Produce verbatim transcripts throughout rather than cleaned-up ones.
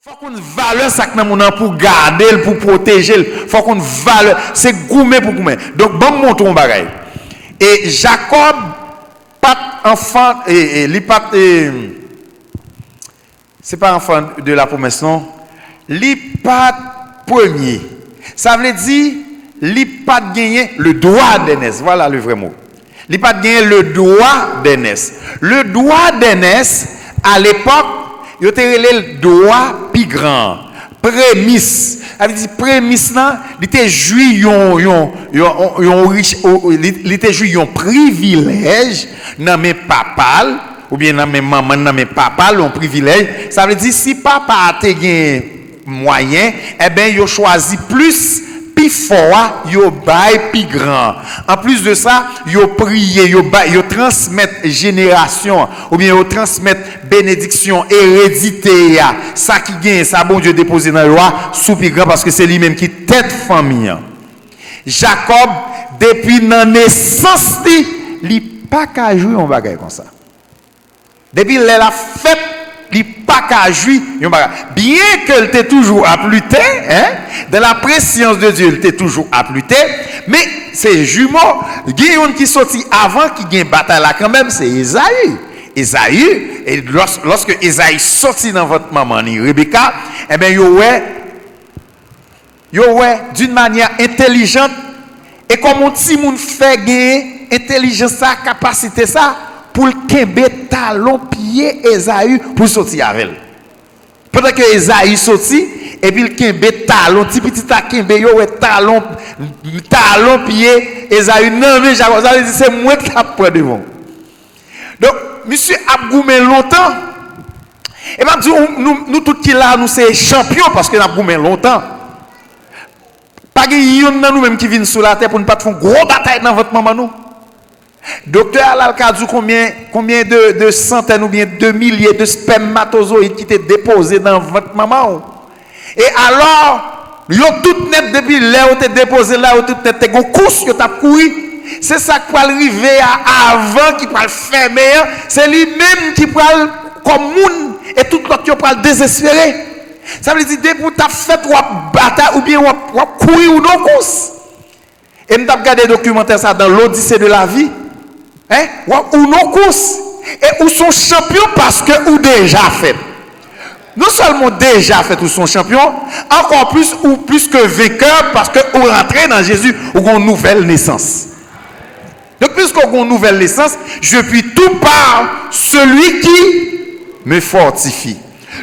Fòk ou konn valè sa k nan moun nan pou gade l, pou pwoteje l. Fòk ou konn valè. Se goumen pou goumen. Donk, ban m montre w yon bagay. E Jakòb pa t anfan, e, e, li pa t, e, se pa enfant de la promesse, non. Li pa t premye. Sa vle di, li pa t genyen le droit d'aînesse. Voilà le vrai mot. Li pa t genyen le droit d'aînesse. Le droit d'aînesse, à l'époque, yo te rele l dwa pi gran an. Premis. Sa vle di premis lan, li te jwi yon, yon, yon, yon rich, o- o- li, li te jwi yon privilèj nan men papa l, oubyen nan men manman l, nan men papa l, yon privilèj. Sa vle di si papa a te gen mwayen, enben, yo chwazi plis pi fò a, yo bay pi gran an. Anplis de sa, yo priye, yo bay, yo transmèt jenerasyon an, oubyen yo transmèt benediksyon, eredite a, sa ki genyen, sa Bondye depoze nan yo a, sou pi gran, paske se li menm ki tèt fanmi an. Jakòb, depi nan nesans li, li pa ka jwi yon bagay konsa. Depi lè l ap fèt, li pa ka jwi yon bagay. Byen ke l te toujou ap lite, hein, dans la prescience de Dieu, li te toujou ap lite, men se jimo, gen youn ki soti avan ki gen batay la kanmenm, se Ezayi. Ezayi, e lòs- lòske Ezayi soti nan vant manman li, Rebeka, enben, yo wè, yo wè, d'une manière intelligente, e kòman yon timoun fè genyen entèlijans sa, kapasite sa, pou l kenbe talon pye Ezayi, pou l soti avè l. Pandan ke Ezayi soti, epi l kenbe talon, ti pitit la kenbe, yo wè talon, talon pye Ezayi nan men Jakòb. Sa vle di se mwen k t ap pran devan w. Donk, misye ap goumen lontan. E m ap di w, nou, nou tout ki la, nou se chanpyon paske n ap goumen lontan. Pa gen youn nan nou menm ki vin sou latè pou n pa t fè yon gwo batay nan vant manman nou. Doktè a la, l ka di w konbyen, konbyen de, de santèn oubyen de milye de spèmatozoyid ki te depoze nan vant manman w. E alò, yo tout nèt, depi lè yo te depoze la, yo tout nèt te gon kous, yo t ap kouri. Se sa k pral rive a, avan ki pral fèmen an, se li menm ki pral kòm moun, e tout lòt yo pral dezespere. Sa vle di, depi w t ap fèt, w ap batay, oubyen w ap, w ap kouri ou nan kous. E m t ap gade dokimantè sa dans l'Odyssée de la vie. Hein? W ap ou nan kous. E ou se yon chanpyon paske ou deja fèt. Non sèlman w deja fèt, ou se yon chanpyon, ankò plis ou plis ke venkè paske ou rantre nan Jezi, ou gen yon nouvèl nesans. Donk, piske ou gen yon nouvèl nesans, je puis tout par celui qui me fortifie.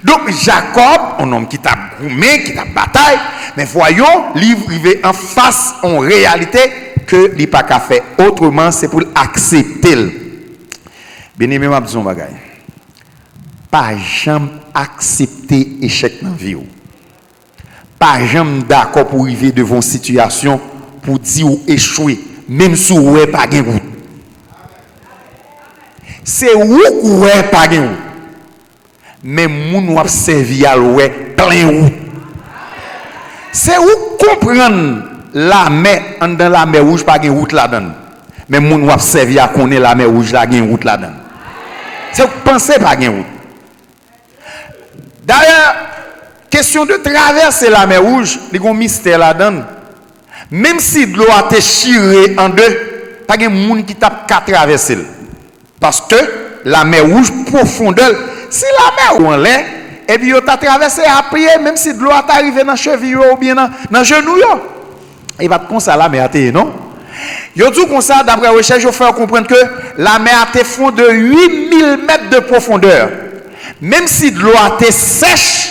Donk, Jakòb, yon nonm ki t ap goumen, ki t ap batay, men vwayon, li rive anfas yon reyalite ke li pa ka fè otreman, se pou l aksepte l. Byeneme, m ap di yon bagay. Pa janm aksepte echèk nan vi w. Pa janm dakò pou w rive devan yon sitiyasyon pou w di w echwe, menm si w wè pa gen wout. Se ou k wè pa gen wout. Men moun w ap sèvi a l wè plen wout. Se ou k konprann lamè, anndan lamè wouj pa gen wout ladan l. Men moun w ap sèvi a konnen lamè wouj la gen wout ladan l. Se ou k panse pa gen wout. Dayè, kesyon de travèse lamè wouj, li gen yon mistè ladan l. Menm si dlo a te chire an de, pa gen moun ki t ap ka travèse l. Paske lamè wouj pwofondè l. Si lamè wouj anlè, epi yo ta travèse a pye, menm si dlo a ta rive nan chevi yo oubyen nan, nan jenou yo. E pa t konsa lamè a te ye, non. Yo di w konsa, daprè rechèch, yo fè yo konprann ke lamè a te fon de uit mil mèt de pwofondè. Menm si dlo a te sèch,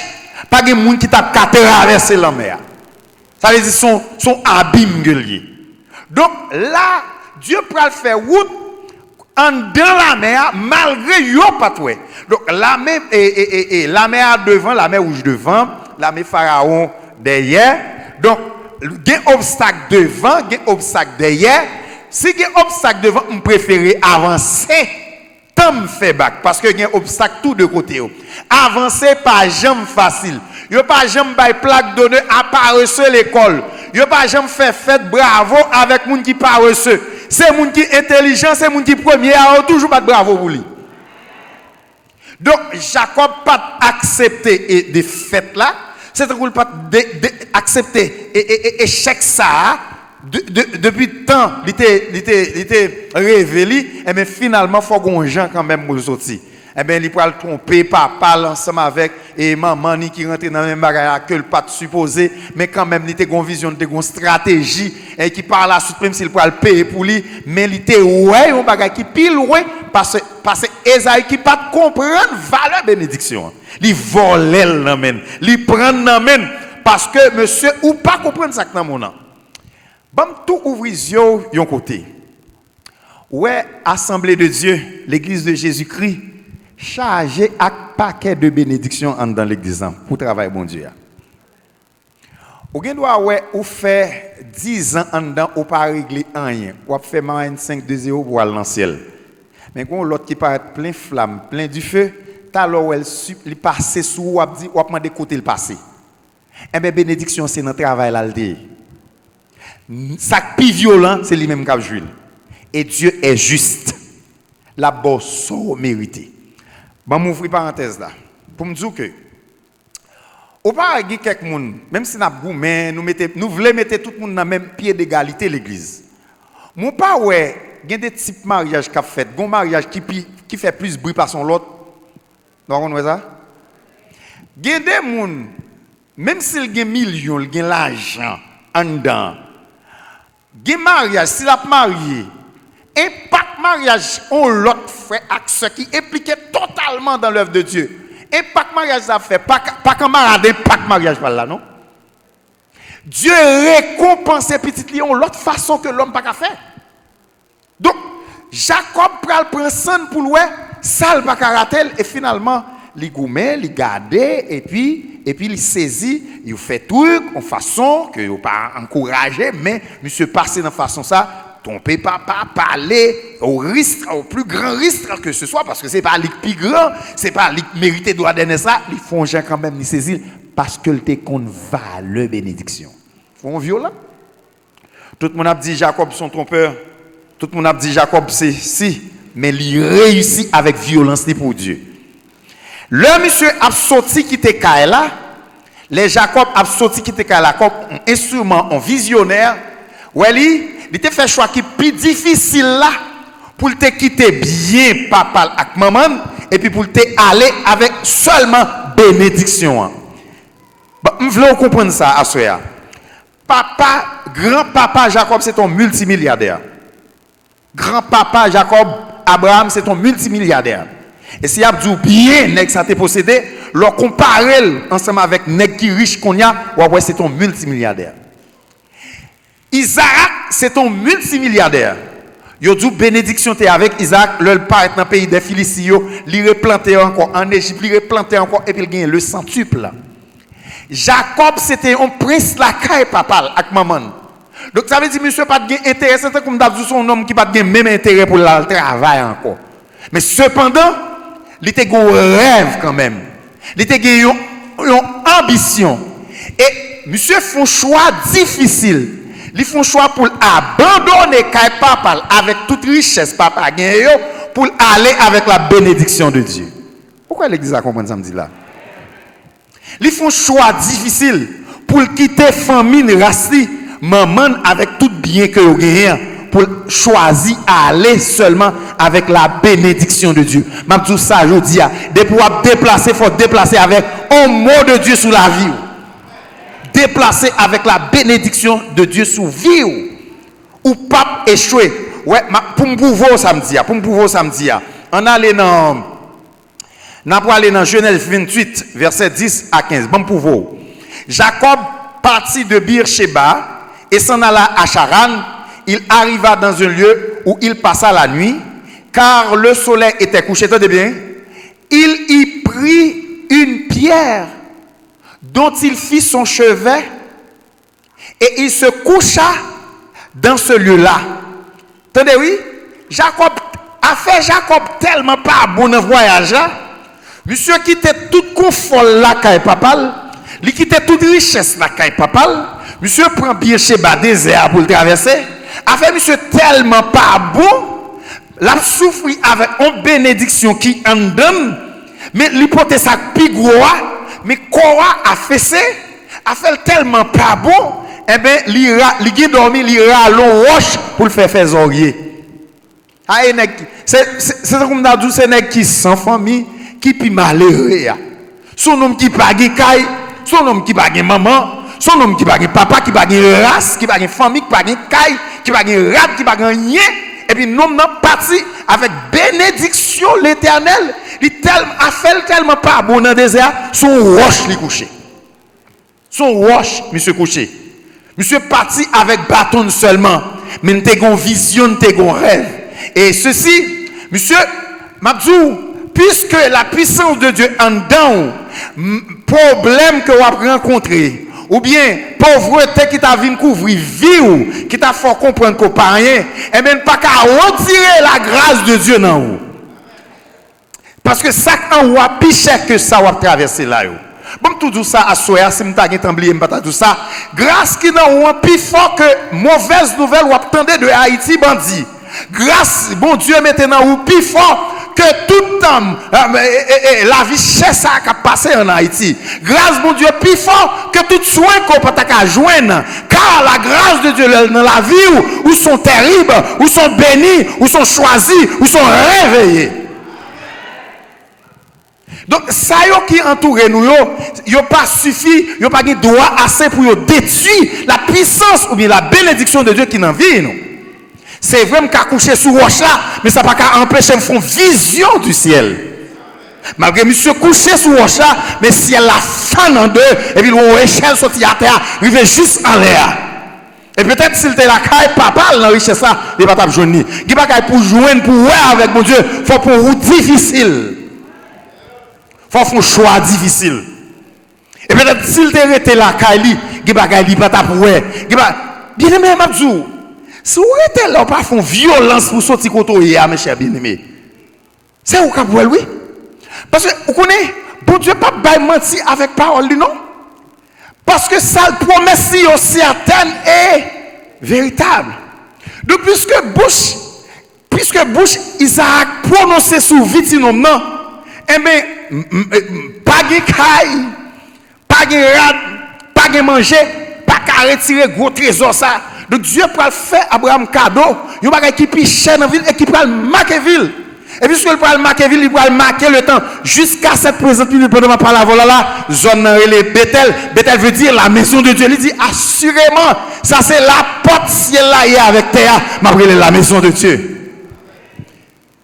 pa gen moun ki t ap ka travèse lanmè a. Sa vle di se yon, se yon abim ke l ye. Donk, la, Dye pral fè wout anndan lamè a, malgre yo pa t wè. Donk, lame, e, e, e, e, lamè a devan, lamè wouj devan, lame Farawon dèyè. Donk, gen obstak devan, gen obstak dèyè. Si gen obstak devan, m prefere avanse. Tan m fè bak, paske gen obstak tou de kote yo. Avanse pa janm fasil. Yo pa janm bay plak donè a parese lekòl. Yo pa janm fè fèt bravo avèk moun ki parese. Se moun ki entèlijan, se moun ki premye a, yo toujou bat bravo pou li. Donk, Jakòb pa t aksepte e defèt la, se tankou l pa t de, de, aksepte e, e, e, echèk sa a, de, de, depi tan li te, li te, li te reve li, enben, finalman, fò gon jan kanmenm pou l soti. Enben, li pral twonpe papa l ansanm avèk e manman ni ki rantre nan menm bagay la ke l pa t sipoze, men kanmenm, li te gon vizyon, li te gon estrateji, e ki pa la swit, menm si l pral peye pou li, men li te wè yon bagay ki pi lwen pase, pase Ezayi ki pa t konprann valè benediksyon an. Li vòlè l nan men l, li pran l nan men l, paske, mesye, ou pa konprann sa k nan men w nan. Ban m tou ouvri zye w yon kote. Ou wè, Assemblée de Dieu, Legliz de Jezikri, chaje ak pakè de benediksyon anndan legliz lan pou travay Bondye a. Ou gen dwa wè ou fè dizan anndan ou pa regle anyen. W ap fè mwayèn senk de zewo pou w al nan syèl. Men gen yon lòt ki parèt plen flam, plen dife, talè w wè l, li pase sou ou, w ap di, w ap mande kote l pase. Enben, benediksyon se nan travay la l te ye. Sa k pi vyolan, se li menm k ap jwi l. E Dieu est juste. L ap ba w sa w merite. Ban m ouvri parantèz la pou m di w ke ou pa wè gen kèk moun, menm si n ap goumen, nou mete, nou vle mete tout moun nan menm pye degalite legliz. Men w pa wè gen de tip maryaj k ap fèt, gon maryaj ki pi, ki fè plis bri pase yon lòt. Nou pa konn wè sa? Gen de moun, menm si l gen milyon, l gen lajan anndan an, gen maryaj, si l ap marye, enpak maryaj yon lòt frè ak sè ki enplike totalman dans l'œuvre de Dieu, enpak maryaj sa ap fè, pa ka, pa kanmarad enpak maryaj pa l la, non. Dye rekonpanse pitit li yon lòt fason ke lòm pa ka fè. Donk, Jakòb pral pran san n pou l wè sa l pa ka rate l, e finalman, li goumen, li gade, epi, epi li sezi, yo fè trik, yon fason ke yo pa ankouraje, men misye pase nan fason sa, twonpe papa, pale, au risque, au plus grand risque que ce soit, paske se pa li k pi gran, se pa li k merite dwa dènès la, li fè yon jan kanmenm, li sezi l, paske l te konn valè benediksyon. Fò w vyolan. Tout moun ap di Jakòb se yon twonpè. Tout moun ap di Jakòb se si, men li reyisi avèk vyolans li pou Dye. Lè misye ap soti kite kay la, lè Jakòb ap soti kite kay la kòm yon enstriman, yon vizyonè, wè li, li te fè chwa ki pi difisil la pou l te kite byen papa l ak manman l, epi pou l te ale avèk sèlman benediksyon an. Bon, m vle w konprann sa aswè a. Papa, granpapa Jakòb se t on miltimilyadè. Granpapa Jakòb, Abraram, se t on miltimilyadè. E si y ap di w byen nèg sa te posede, lè w konpare l ansanm avèk nèg ki rich kounye a, w ap wè se t on miltimilyadè. Izarak se t on miltimilyadè. Yo di w benediksyon te avèk Izarak lè l parèt nan peyi dè Filisti yo, li replante ankò ann Ejip, li replante ankò epi l genyen le centuple. Jakòb se te yon prens lakay papa l ak manman l. Donk, sa vle di misye pa t gen enterè, se tankou m ta di w se yon nonm ki pa t gen menm enterè pou l al travay ankò. Men sepandan, li te gen yon rèv kanmenm. Li te gen yon, yon anbisyon. E misye fè yon chwa difisil. Li fè yon chwa pou l abandone kay papa l avèk tout richès papa genyen yo pou l ale avèk la bénédiction de Dieu. Ou kwè legliz la konprann sa m di la? Li fè yon chwa difisil pou l kite fanmi n, ras li, manman n avèk tout byen ke yo genyen an, pou l chwazi ale sèlman avèk la bénédiction de Dieu. M ap di w sa jodi a, depi w ap deplase, fò w deplase avèk on mot de Dieu sou lavi w. Deplase avèk la bénédiction de Dieu sou vi w. Ou p ap echwe. Wè, m ap, pou m pwouve w sa m di a, pou m pwouve w sa m di a. Ann ale nan N ap prale nan Jenèz venntuit, vèsè dis a kenz. Ban m pwouve w. Jakòb partit de Beersheba et s'en alla à Charan. Il arriva dans un lieu où il passa la nuit, car le soleil était couché. Tande byen. Il y prit une pierre dont il fit son chevet et il se coucha dans ce lieu-là. Tande wi, Jakòb, afè Jakòb tèlman pa bon nan vwayaj la, misye kite tout konfò l lakay papa l, li kite tout richès lakay papa l, misye pran Beersheba, dezè a pou l travèse. Afè misye tèlman pa bon, l ap soufri avèk yon benediksyon ki anndan l, Men li pote sa k pi gwo a, men kò a afese, afè l tèlman pa bon, enben, li, ra, li gen dòmi, li rale yon wòch pou l fè fè zòrye. A, e nèg ki, se, se, se tankou m ta di w, se nèg ki san fanmi, ki pi malere a. Se yon nonm ki pa gen kay, se yon nonm ki pa gen manman, se yon nonm ki pa gen papa, ki pa gen ras, ki pa gen fanmi, ki pa gen kay, ki pa gen rad, ki pa gen anyen. Epi nonm nan pati avèk benediksyon Letènèl. Li tèlman, afè l tèlman pa bon nan dezè a, se yon wòch li kouche. Se yon wòch misye kouche. Misye pati avèk baton l sèlman, men l te gen yon vizyon, l te gen yon rèv. E sesi, misye, m ap di w, puisque la puissance de Dieu anndan w, m- pwoblèm ke w ap rankontre, oubyen povrete ki ta vin kouvri vi w, ki ta fè w konprann ke w pa anyen, enben, l pa ka retire la grâce de Dieu nan ou. Paske sa k anwo a pi chè ke sa w ap travèse la yo. Ban m tou di w sa aswè a, si m ta gentan bliye, m pa ta di w sa. Gras ki nan ou an pi fò ke movèz nouvèl w ap tande de Ayiti, bandi. Gras Bondye mete nan ou pi fò ke tout, e, e, e, e, lavi chè sa a k ap pase ann Ayiti. Gras Bondye pi fò ke tout swen ke w pa ta ka jwenn. Car la grâce de Dieu, lè l nan lavi w, ou son tèrib, ou son beni, ou son chwazi, ou son reveye. Donk, sa yo ki antoure nou yo, yo pa sifi, yo pa gen dwa ase pou yo detwi la puissance oubyen la bénédiction de Dieu ki nan vi nou. Se vre, m ka kouche sou wòch la, men sa pa ka anpeche m fè yon vizyon du ciel. Malgre misye kouche sou wòch la, men syèl la fann an de, epi l wè yon echèl soti atè a, rive jis anlè a. E petèt si l te lakay papa l nan richès la, li pa t ap jwenn li. Gen bagay pou w jwenn, pou w wè avèk Bondye, fò w pran wout difisil. Fò w fè yon chwa difisil. E petèt si l te rete lakay li, gen bagay li pa t ap wè. Gen ba... Byeneme, m ap di w, si w rete la, w pa fè yon vyolans pou w soti kote w ye a, monchè byeneme. Se ou k ap wè l, wi. Paske, ou konnen, Bondye p ap bay manti avèk pawòl li, non. Paske sa l pwomès li yo sètèn e veritab. Donk, piske bouch, piske bouch Izaak pwononse sou vi ti nonm nan, enben, m, m, m, pa gen kay, pa gen rad, pa gen manje, pa ka retire gwo trezò sa. Donk, Dye pral fè Abraram kado, yon bagay ki pi chè nan vi l e ki pral make vi l. E piske l pral make vi l, li pral make letan jiska cette présente minute, pandan m ap pale avè w la, la, zòn nan rele Betèl. Betèl veut dire la maison de Dieu. Li di, asireman, sa se lapòt syèl la ye avèk tè a. M ap rele la maison de Dieu.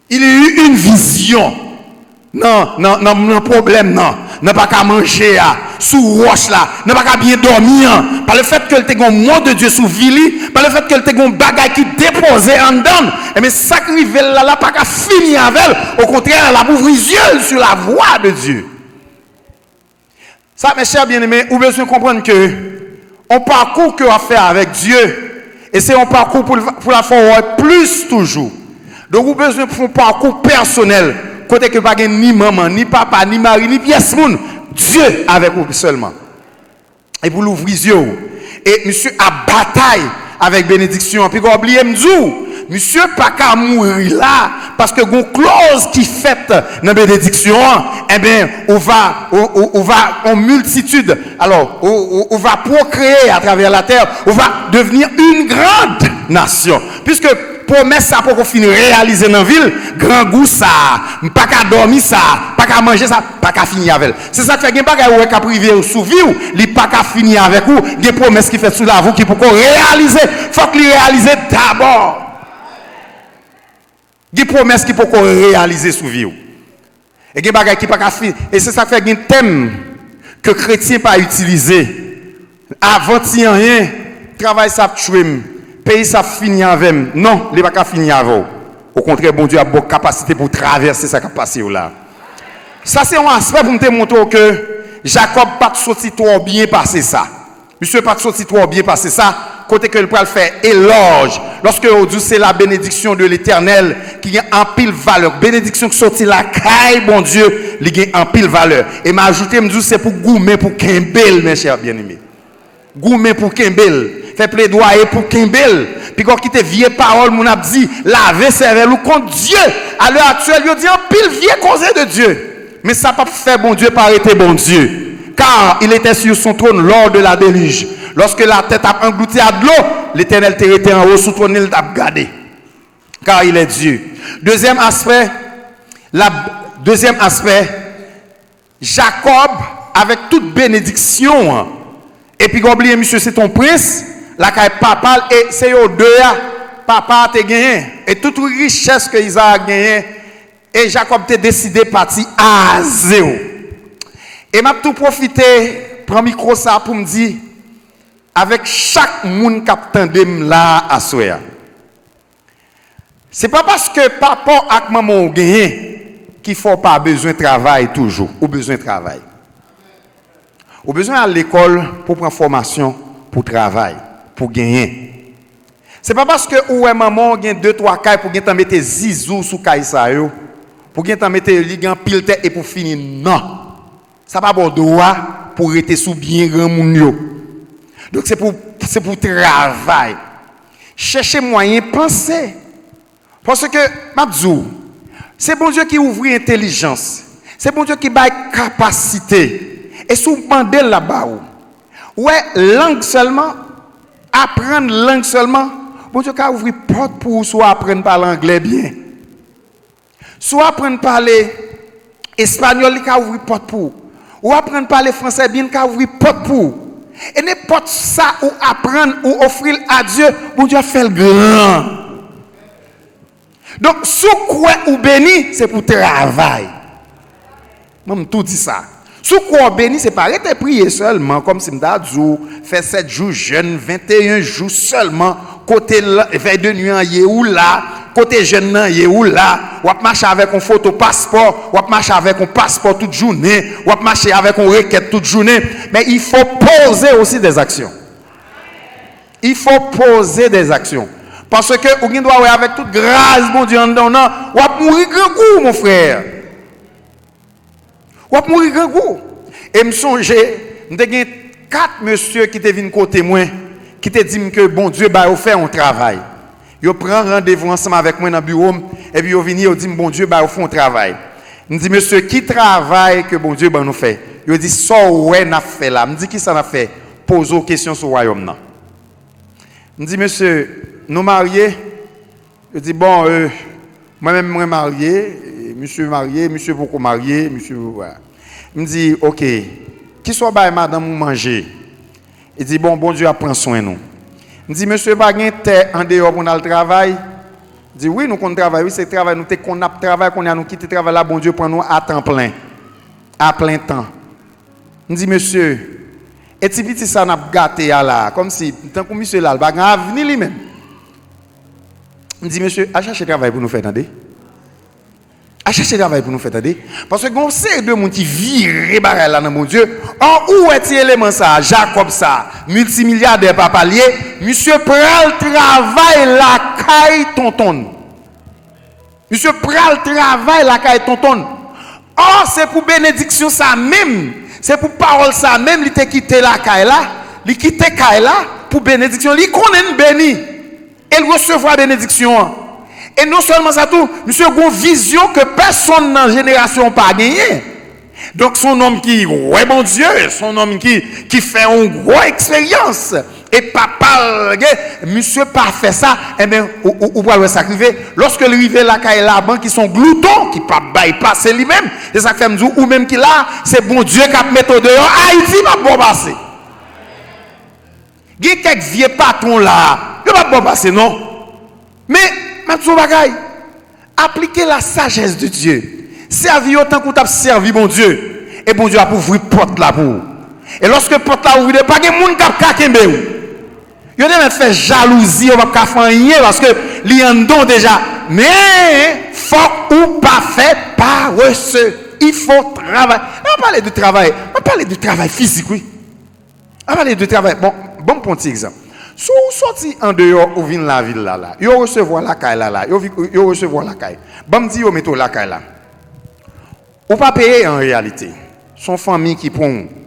Il y a eu une vision. Nan, nan, nan, nan pwoblèm nan, nan pa ka manje a, sou wòch la, nan pa ka byen dòmi an, pa le fèt ke l te gen yon mot de Dieu sou vi li, pa le fèt ke l te gen yon bagay ki depoze anndan l, enben, sa k rive l la, la pa ka fini avè l. Okontrè, l ap ouvri zye l sur la voix de Dieu. Sa, mes chers bien-aimés, ou bezwen konprann ke yon pakou ke w ap fè avèk Dye, e se yon pakou pou l, pou l ap fè w wè plis toujou. Donk, ou bezwen fè yon pakou pèsonèl, kote ke pa gen ni manman, ni papa, ni mari, ni pyès moun. Dye avèk ou sèlman. E pou l ouvri zye w. E misye ap batay avèk benediksyon an. Piga w bliye m di w, misye pa ka mouri la, paske gon kloz ki fèt nan benediksyon an, enben, ou va, ou, ou, ou va, on miltitid, alò, ou, ou, ou va procréer à travers la terre, ou va devenir une grande nation. Piske pwomès sa poko fin reyalize nan vi l, grangou sa, m pa ka dòmi sa, pa ka manje sa, pa ka fini avè l. Se sa k fè gen bagay ou wè k ap rive w sou vi w, li pa ka fini avèk ou. Gen pwomès ki fèt sou lavi w ki poko reyalize. Fòk li reyalize dabò. Gen pwomès ki poko reyalize sou vi w. E gen bagay ki pa ka fini. E se sa k fè gen tèm ke kretyen pa itilize. Avan ti anyen, travay sa ap tchwe m, peyi sa ap fini avè m. Non, li pa ka fini avè w. Okontrè, Bondye ap ba w kapasite pou w travèse sa k ap pase yo la. Sa se yon aspè pou m te montre w ke Jakòb pa t soti twò byen pase sa. Misye pa t soti twò byen pase sa, kote ke l pral fè elòj. Lòske yo di w se la bénédiction de l'Éternel ki gen anpil valè. Benediksyon k soti lakay Bondye, li gen anpil valè. E m ajoute, m di w se pou goumen pou kenbe l, mes chers bien-aimés. Goumen pou kenbe l. Fè pledwaye pou kenbe l. Piga w kite vye pawòl moun ap di, lave sèvèl ou kont Dye. A lè aktyèl, yo di anpil vye koze de Dye. Men sa p ap fè Bondye pa rete Bondye. Car il était sur son trône lors de la déluge. Lòske latè t ap anglouti ak dlo, Letènèl te rete anwo sou twòn li, l t ap gade. Car il est Dieu. Dezyèm aspè, la, dezyèm aspè, Jakòb, avèk tout benediksyon an, epi pa bliye misye se t on prens lakay papa l, e se yo de a papa a te genyen, e tout richès ke Izarak genyen, e Jakòb te deside pati a zewo. E m ap tou pwofite pran mikwo sa pou m di, avèk chak moun k ap tande m la a aswè a, se pa paske papa w ak manman w genyen ki fè w pa bezwen travay toujou. Ou bezwen travay. Ou bezwen al lekòl pou pran fòmasyon, pou travay, pou genyen. Se pa paske ou wè manman w gen de twa kay pou gentan mete zizou sou kay sa yo, pou gentan mete li gen anpil tè e pou fini, non. Sa pa ba w dwa pou w rete sou byen granmoun yo. Donk se pou, se pou w travay. Chèche mwayen panse. Paske, m ap di w, se Bondye ki ouvri entèlijans. Se Bondye ki bay kapasite. E si w mande l, l ap ba ou. Ou wè, lang sèlman, aprann lang sèlman, Bondye ka ouvri pòt pou ou si w aprann pale anglè byen. Si w aprann pale espanyòl, li ka ouvri pòt pou ou. Ou aprann pale fransè byen, li ka ouvri pòt pou ou. E nenpòt sa ou aprann, ou ofri l a Dye, Bondye ap fè l gran. Donk, si w kwè ou beni, se pou w travay. Mwen, m tou di sa. Si w kwè w beni, se pa rete priye sèlman, kòmsi m ta di w, fè sèt jou jèn, venteyen jou sèlman, kote l-, vèy de nwi an ye, ou la, kote jèn nan ye, ou la, w ap mache avèk yon foto paspò, w ap mache avèk yon paspò tout jounen, w ap mache avèk yon rekèt tout jounen, men il faut poser aussi des actions. Il faut poser des actions. Paske ou gen dwa wè avèk tout gras Bondye anndan w nan, w ap mouri grangou, mon frè. W ap mouri grangou. E m sonje, m te gen kat mesye ki te vin kote mwen, ki te di m ke Bondye ba yo fè yon travay. Yo pran randevou ansanm avèk mwen nan biwo m, epi yo vini, yo di m, Bondye ba yo fè yon travay. M di, mesye, ki travay ke Bondye ban nou fè? Yo di, sa w wè n ap fè la. M di, kisa n ap fè? Poze w kesyon sou wayòm nan. M di, mesye, nou marye? Yo di, bon, euh, mwen menm mwen marye, e misye marye, misye poko marye, misye, voilà. M di, oke, kisa w bay madanm ou manje? Li di, bon, Bondye ap pran swen nou. M di, mesye, pa gen tè andeyò pou n al travay? Li di, wi, nou konn travay, wi, se travay, nou te konn ap travay, kounye a nou kite travay la, Bondye pran nou a tan plen, a plen tan. M di, mesye, e ti piti sa n ap gate a la, kòmsi, tankou misye la, li pa gen avni li menm. M di, mesye, al chache travay pou nou fè, tande. Al chache travay pou nou fè, tande. Paske gen yon seri de moun ki vire bagay la nan Bondye. Ò, ou wè ti eleman sa, Jakòb sa, miltimilyadè papa l ye, misye pral travay lakay tonton l. Misye pral travay lakay tonton l. Ò, se pou benediksyon sa menm, se pou pawòl sa menm li te kite lakay la, li kite kay la pou benediksyon. Li konnen l beni e l resevwa benediksyon an. E non sèlman sa tou, misye gen yon vizyon ke pèsonn nan jenerasyon an pa genyen. Donk, se yon nonm ki wè Bondye, se yon nonm ki, ki fè yon gwo eksperyans. E papa l gen, misye pa fè sa, enben, ou, ou, ou pral wè sa k rive. Lòske l rive lakay Laban, ki se yon glouton, ki p ap bay pase li menm, se sa k fè m di w, ou menm ki la, se Bondye k ap mete w deyò, Ayiti p ap ba w pase. Gen kèk vye patwon la, yo p ap ba w pase, non. Men, m ap di w yon bagay. Aplike la sagesse de Dieu. Sèvi yo tankou w t ap sèvi Bondye. E Bondye ap ouvri pòt la pou ou. E lòske pòt la ouvri, pa gen moun k ap ka kenbe w. Yo te mèt fè jalouzi, yo p ap ka fè anyen paske li anndan w deja. Men, fòk ou pa fè parese. Il faut travailler. Lè m pale de travay, m ap pale de travay fizik, wi. An pale de travay. Bon, ban m pran yon ti egzanp. Si w soti andeyò, ou vin lavil la, la, yo resevwa w lakay la, la, yo vi-, yo resevwa w lakay. Ban m di yo mete w lakay la. Ou pa peye an reyalite. Se yon fanmi ki pran w.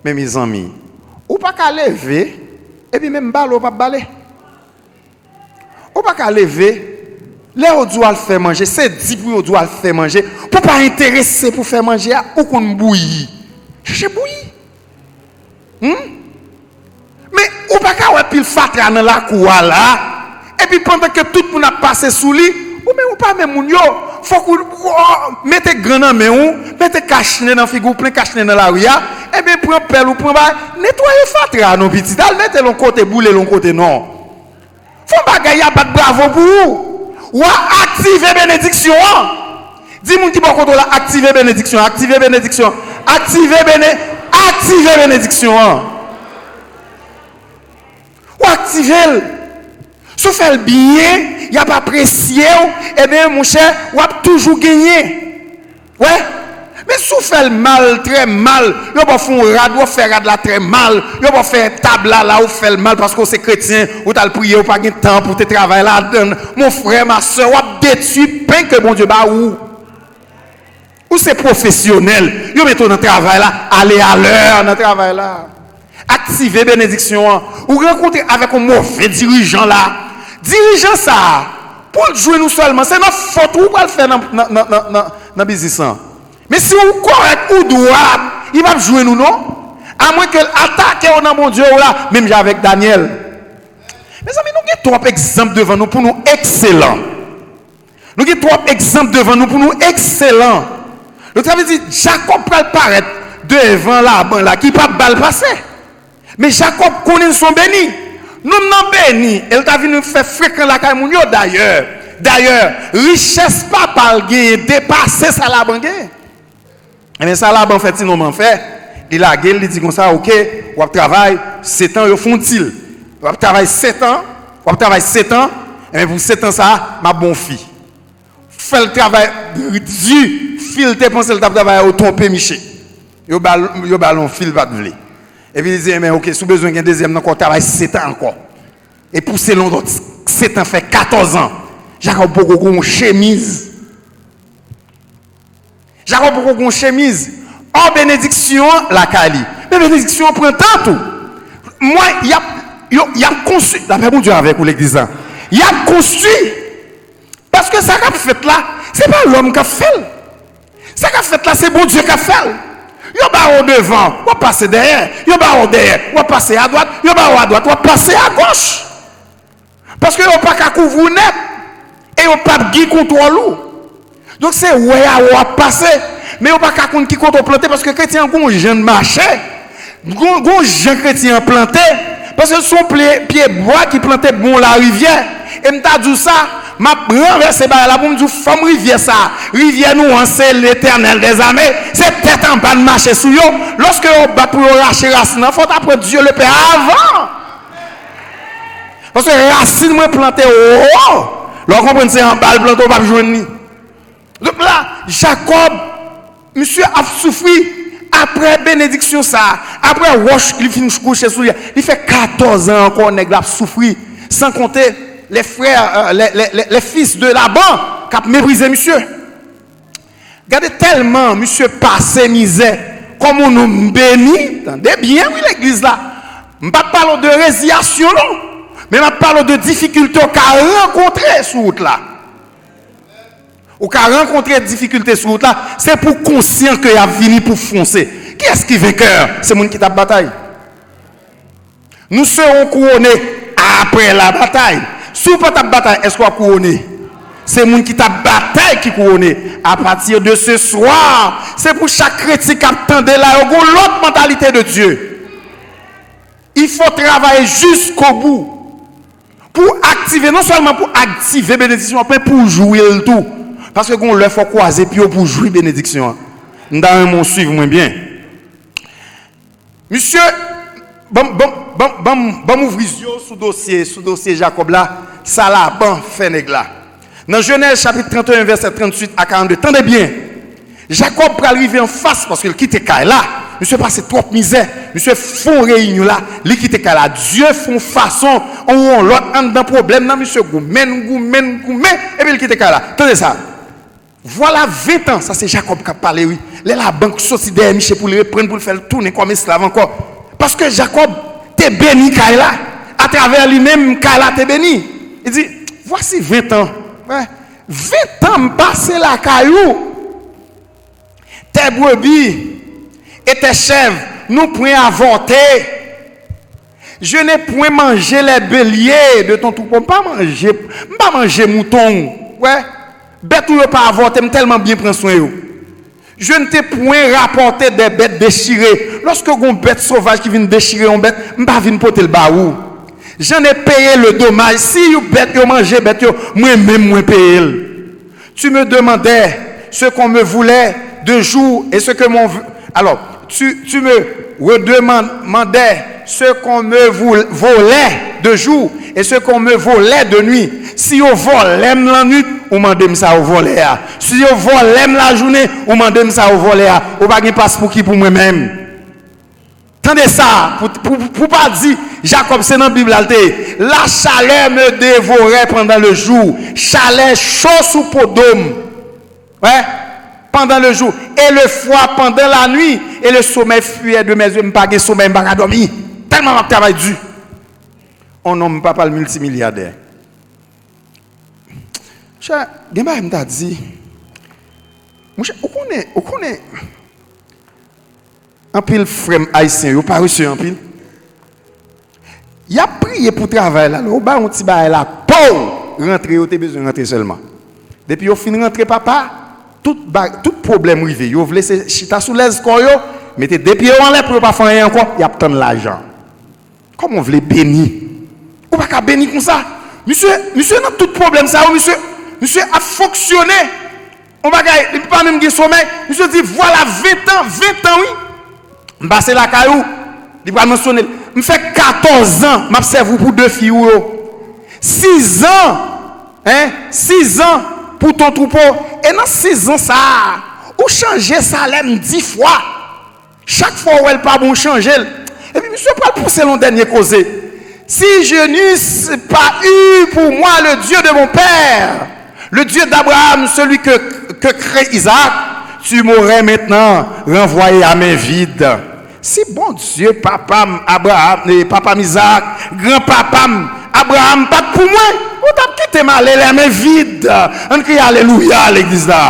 Men mezanmi, ou pa ka leve, epi menm bale w p ap bale. Ou pa ka leve, Lè yo di w al fè manje, se di pou yo di w al fè manje. Pou w pa enterese pou fè manje a, ou konn bouyi. Chache bouyi. Hmm? Men ou pa ka wè pil fatra nan lakou a la, epi pandan ke tout moun ap pase sou li, ou menm ou pa men moun yo. Fòk ou, ou mete gran nan men ou, mete kachnen nan figi w, plen kachnen nan lari a, ebyen pran pèl ou pran bagay, netwaye fatra a non pitit, al mete l yon kote, boule l yon kote non. Fè yon bagay, y a bat bravo pou ou. W a aktive benediksyon an. Di moun ki bò kote w la, aktive benediksyon, aktive benediksyon, aktive bene, aktive benediksyon an. W aktive l. Si w fè l byen, y ap apresye w, ebyen, monchè, w ap toujou genyen. Wè, men si w fè l mal, trè mal, yo ba w fè yon rad, w ap fè rad la trè mal, yo ba w fè tab la, la ou fè l mal paske w se kretyen, ou t al priye, ou pa gen tan pou te travay ladann. Mon frè, ma sè, w ap detwi pen ke Bondye ba ou. Ou se pwofesyonèl, yo mete w nan travay la, ale alè nan travay la. Aktive benediksyon an. Ou rankontre avèk yon move dirijan la. Dirijan sa a, pou l jwenn ou sèlman, se nan fòt ou pral fè nan, nan, nan, nan, nan, nan biznis lan. Men si ou kòrèk, ou dwat, li p ap jwenn ou non. Amwen ke l atake w nan Bondye w la, menm jan avèk Danyèl. Mezanmi, nou gen twòp egzanp devan nou pou nou ekselan. Nou gen twòp egzanp devan nou pou nou ekselan. Letann di, Jakòb pral parèt devan Laban la, ki p ap ba l pase. Men Jakòb konnen l se yon beni. Nonm nan beni, e l ta vin fè frekan lakay moun yo. Dayè, dayè, richès papa l genyen depase sa Laban genyen. Ebyen, sa Laban fè ti nonm an fè, li lage l, li di konsa, oke, w ap travay sèt an, yo fè yon dil. W ap travay sèt an, w ap travay sèt an, ebyen, pou sèt an sa a, m ap ba w yon fi. Fè l travay di, fi l te panse l t ap travay a, yo twonpe misye. Yo ba l, yo ba l yon fi l pa t vle. Epi li di, ebyen, oke, si w bezwen gen dezyèm nan ankò, travay sèt an ankò. E pouse l yon lòt sèt an, fè katòz an. Jakòb poko gen yon chemiz. Jakòb poko gen yon chemiz. Ò, benediksyon an lakay li. Men benediksyon an pran tan tou. Mwen, y ap, yo, y ap konstwi. Lapè Bondye avèk ou, legliz la. Y ap konstwi. Paske sa k ap fèt la, se pa lòm k ap fè l. Sa k ap fèt la, se Bondye k ap fè l. Yo ba w devan, w ap pase dèyè. Yo ba w dèyè, w ap pase adwat. Yo ba w adwat, w ap pase agoch. Paske yo pa ka kouvri w nèt. E yo p ap gen kontwòl ou. Donk, se wè a w ap pase. Men yo pa ka konn ki kote w plante, paske kretyen an gon jan l mache. Gon, gon jan kretyen an plante. Paske se yon pye, pye bwa ki plante bò yon larivyè. E m ta di w sa, m ap ranvèse bagay la pou m di w fòm rivyè sa. Rivyè nou an, se Letènèl dèzame. Se tèt anba n mache sou yo. Lòske yo bat pou yo rache rasin nan, fò w ta pran Dye Lepè avan. Paske rasin mwen plante wo. Lè w konprann se anba l plante, w p ap jwenn li. Donk la, Jakòb, misye ap soufri apre benediksyon sa a, apre wòch li fin kouche sou li a, li fè katòz an ankò nèg la ap soufri, san konte les frères, euh, les, les, les, les fils de Laban k ap meprize misye. Gade tèlman misye pase mizè kòm yon nonm beni, tande byen wi legliz la, m p ap pale w de reziyasyon non, men m ap pale w de difikilte w ka rankontre sou wout la. Ou ka rankontre difikilte sou wout la, se pou w konsyan ke y ap vini pou fonse. Kiyès ki venkè? Se moun ki t ap batay. Nous serons couronnés après la bataille. Si w pa t ap batay, èske w ap kouwone? Se moun ki t ap batay ki kouwone. À partir de ce soir, se pou chak kretyen k ap tande la, yo gon lòt mantalite de Dye. Il faut travailler jusqu'au bout. Pou aktive, non sèlman pou aktive benediksyon an, men pou jwi l tou. Paske gon lè fò w kwaze pye w pou w jwi benediksyon an. M ta renmen w swiv mwen byen. Misye, ban m, ban m, ban m, ban m, ban m ouvri zye w sou dosye, sou dosye Jakòb la, sa Laban fè nèg la. Nan Jenèz chapit trannteyen, vèsè tranntuit a karannde, tande byen. Jakòb pral rive anfas paske l kite kay la. Misye pase twòp mizè. Misye fè yon reyinyon la. Li kite kay la. Dye fè yon fason, yon lòt anndan pwoblèm nan. Misye goumen, goumen, goumen. Epi l kite kay la. Tande sa. Vwala ven tan. Sa se Jakòb k ap pale, wi. Lè Laban soti dèyè misye pou l reprann, pou l fè l tounen kòm esklav ankò. Paske Jakòb te beni kay la. Atravè li menm, kay la te beni. Li di, vwasi ven tan. Wè. Vingt ans m pase lakay ou. Tes brebis et tes chèvres n'ont point avorté. Je n'ai point mangé les béliers de ton troupeau. M pa manje, m pa manje mouton ou. Wè, bèt ou yo pa avòte, m tèlman byen pran swen yo. Je ne t'ai point rapporté des bêtes déchirées. Lòske gon bèt sovaj ki vin dechire yon bèt, m pa vin pote l ba ou. J'en ai payé le dommage. Si yon bèt yo manje bèt yo, mwen menm mwen peye l. Tu me demandais ce qu'on me volait de jour et ce que mon... Alors, tu, tu me redemandais ce qu'on me vol- volait de jour et ce qu'on me volait de nuit. Si yo vòlè m lannwit, ou mande m sa yo vòlè a. Si yo vòlè m lajounen, ou mande m sa yo vòlè a. Ou pa gen pas pou ki pou mwen menm. Tande sa, pou, pou, pou pa di, Jakòb se nan Bib la l te ye. La chaleur me dévorait pendant le jour. Chalè cho sou po do m. Wè, pendant le jour. Et le froid pendant la nuit. Et le sommeil fuyait de mes yeux. M pa gen somèy, m pa ka dòmi. Tèlman m ap travay di. On nonm, papa l miltimilyadè. Chè, gen bagay m ta di. Monchè, ou konnen, ou konnen, anpil frè m ayisyen, yo parese anpil. Y ap priye pou travay la, lè ou ba yon ti bagay la, pow! Rantre, yo te bezwen rantre sèlman. Depi yo fin rantre, papa, tout, ba, tout pwoblèm rive. Yo vle se chita sou lèz kò yo, mete de pye yo anlè pou yo pa fè anyen ankò, y ap tann lajan. Kòman w vle beni? Ou pa ka beni konsa. Misye, misye nan tout pwoblèm sa yo, misye, misye ap fonksyone. On bagay, li pa menm gen somèy. Misye di, vwala, ven tan, ven tan, wi. M pase lakay ou, li pral mansyone l. M fè katòz an, m ap sèvi w pou de fi ou yo. Sis an, en, sis an pou ton twoupo. E nan sis an sa a, ou chanje salè m dis fwa. Chak fwa w wè l pa bon, w chanje l. Epi misye pral pouse l yon dènye koze. Si je n'eusse pas eu pour moi le Dieu de mon père, le Dieu d'Abraham, celui que, que crée Isaac, tu m'aurais maintenant renvoyé à main vide. Si Bondye papa m Abraham, eh, papa m Isaac, granpapa m Abraham pa t pou mwen, ou t ap kite m ale lè men vid. Ann kriye alelouya, legliz la.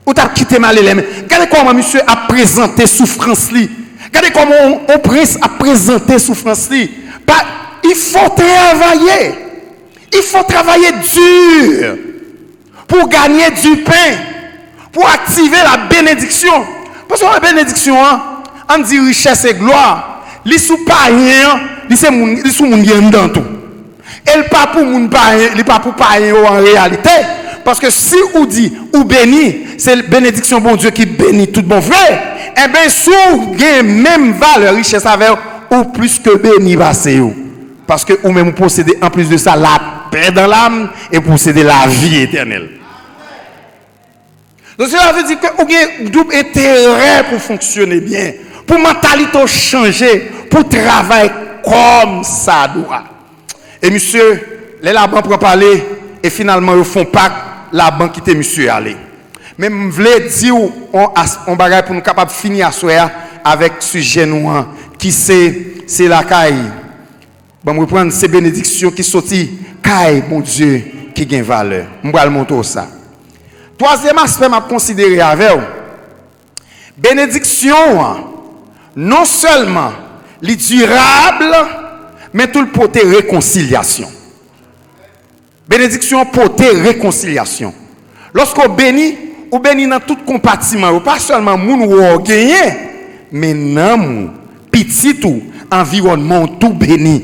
Ou t ap kite m ale lè men. Gade kòman misye ap prezante soufrans li. Gade kòman yon, yon prens ap prezante soufrans li. Pa, il faut travailler. Il faut travailler dur pour gagner du pain, pour activer la bénédiction. Paske yon benediksyon an, ann di richès e glwa, li sou payen an, li se moun, li sou moun ki anndan tou. E l pa pou moun payen, li pa pou payen yo an reyalite. Paske si ou di ou beni, se benediksyon Bondye ki beni tout bon vre. Enben, si w gen menm valè richès avè yo, ou plis ke beni pase yo. Paske ou menm ou posede, anplis de sa, la paix dans l'âme e posede lavi etènèl. Donk, cela veut dire ke ou gen doub enterè pou fonksyone byen, pou mantalite w chanje, pou travay kòmsadwa. E misye, lè Laban pran pale, e finalman yo fè yon pak, Laban kite misye ale. Men m vle di w on as- on bagay pou nou kapab fini aswè a avèk sijè nou an, ki se, se lakay. Ban m reprann, se benediksyon ki soti kay Bondye ki gen valè. M pral montre w sa. Twazyèm aspè m ap konsidere avè w, benediksyon an, non sèlman li dirab, men tou l pote rekonsilyasyon. Benediksyon an pote rekonsilyasyon. Lòske w beni, ou beni nan tout konpatiman yo. Pa sèlman moun ou wè w genyen, men nanm ou, pitit ou, anviwònman w tou beni.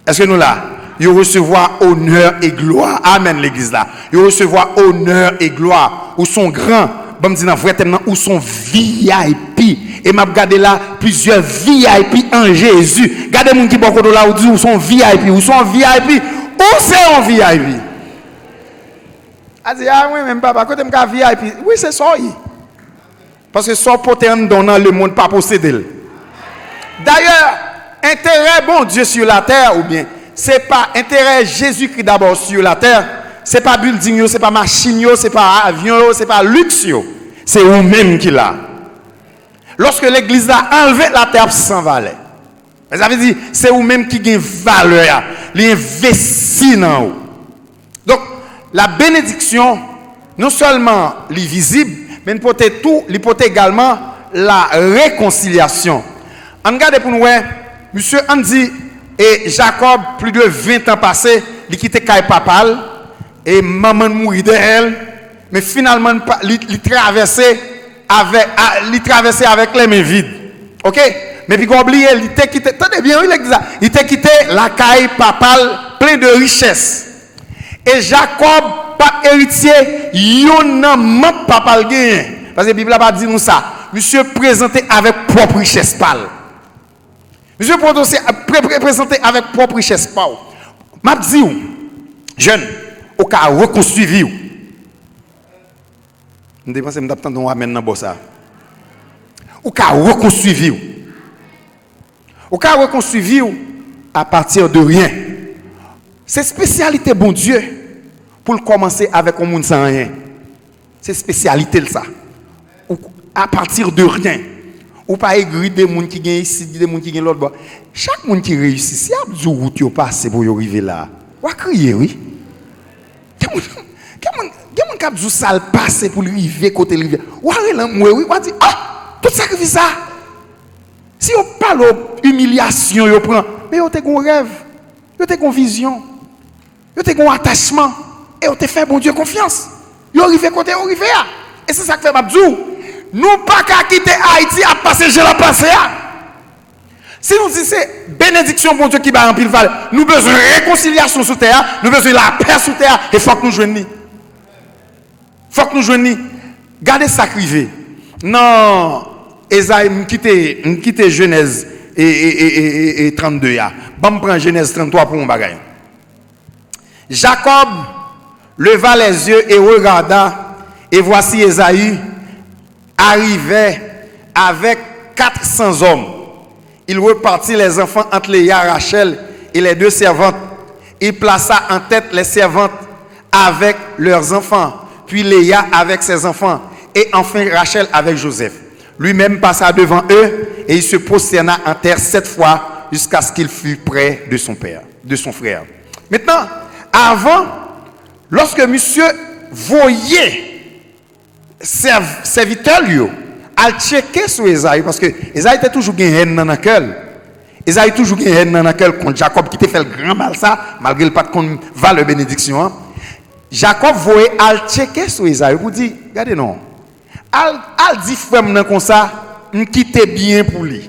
Èske nou la? Yo resevwa onè e glwa. Amèn, legliz la. Yo resevwa onè e glwa. Ou se yon gran, ban m di nan vrè tèm nan, ou se yon V I P. E m ap gade la, plizyè V I P an Jezi. Gade moun ki bò kote w la, ou di ou se yon V I P. Ou se yon V I P. Ou se yon V I P. A di, a, mwen menm, papa, kote m ka V I P? Wi, se sa w ye. Paske sa w pote anndan w nan lemonn pa posede l. Dayè, enterè Bondye sou latè, oubyen se pa enterè Jezikri dabò sou latè, se pa bilding yo, se pa machin yo, se pa avyon yo, se pa liks yo. Se ou menm ki la. Lòske legliz la anlve, latè ap san valè. Men sa vle di, se ou menm ki gen valè a. Li envesti nan ou. La benediksyon, non sèlman li vizib, men li pote tou, li pote egalman la rekonsilyasyon. Ann gade pou n wè, misye, ann di, e Jakòb, pli de ven tan pase, li kite kay papa l, e manman l mouri dèyè l, men finalman, li pa- li, li travèse avèk, a, li travèse avèk lè men vid. Oke? Men piga w bliye, li te kite, tande byen, wi, lè l di sa, li te kite lakay papa l plen de richès. E Jakòb pa t eritye youn nan manm papa l genyen. Paske Bib la pa di nou sa. Misye prezante avèk pwòp richès pa l. Misye pwodose- pre- pre- prezante avèk pwòp richès pa w. M ap di w, jèn, ou ka rekonstwi vi w. M te panse m t ap tande yon amèn nan bò sa. Ou ka rekonstwi vi w. Ou ka rekonstwi vi w apati de ryen. Se espesyalite Bondye pou l kòmanse avèk yon moun san anyen. Se espesyalite l sa. Ou, apati de ryen. Ou pa egri de moun ki gen isit, de moun ki gen lòt bò. Chak moun ki reyisi, si y ap di w wout yo pase pou yo rive la, w a kriye, wi. Gen moun, gen moun, gen moun k ap di w sa l pase pou l rive kote l rive. W a rele anmwe, wi. W a di, ah, tout sakrifis sa. Si yo pale w imilyasyon yo pran, men yo te gen yon rèv, yo te gen yon vizyon, yo te gen yon atachman, e yo te fè Bondye konfyans. Yo rive kote yo rive a. E se sa k fè m ap di w, nou pa ka kite Ayiti ap pase jan l ap pase a. Si nou di se benediksyon Bondye ki bay anpil valè, nou bezwen rekonsilyasyon sou tè a, nou bezwen lapè sou tè a, e fòk nou jwenn li. Fòk nou jwenn li. Gade sa k rive. Nan Ezayi, m kite, m kite Jenèz e, e, e, e, e, e trannde a. Ban m pran Jenèz tranntwa pou yon bagay. Jacob leva les yeux et regarda, et voici Ésaü arrivait avec quatre cents hommes. Il repartit les enfants entre Léa, Rachel et les deux servantes. Il plaça en tête les servantes avec leurs enfants, puis Léa avec ses enfants, et enfin Rachel avec Joseph. Lui-même passa devant eux, et il se prosterna en terre sept fois jusqu'à ce qu'il fût près de son père, de son frère. Maintenant, avant, lorsque monsieur voyait sèv-, sèvitè l yo al tcheke sou Ezayi, paske Ezayi te toujou gen hèn nan nan kè l. Ezayi toujou gen hèn nan nan kè l kont Jakòb ki te fè l gran mal sa, malgre l pa t konn valè benediksyon an. Jakòb voye al tcheke sou Ezayi pou di, gade non, al, al di frè m nan konsa, m kite byen pou li.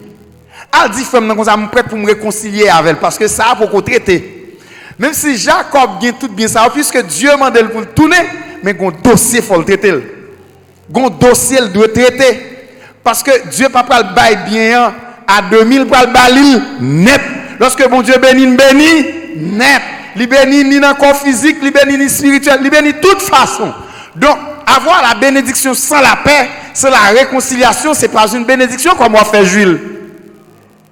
Al di frè m nan konsa, m prèt pou m rekonsilye avè l, paske sa a poko trete. Menm si Jakòb gen tout byen sa yo, piske Dye mande l pou l tounen, men gon dosye fò l trete l. Gon dosye l dwe trete. Paske Dye pa pral bay byen an a demi, l pral ba li l nèt. Lòske Bondye beni n, beni nèt. Li beni ni nan kò fizik, li beni ni espirityèl, li beni tout fason. Donc, avoir la bénédiction sans la paix, sans la réconciliation, c'est pas une bénédiction, kòman w ap fè jwi l?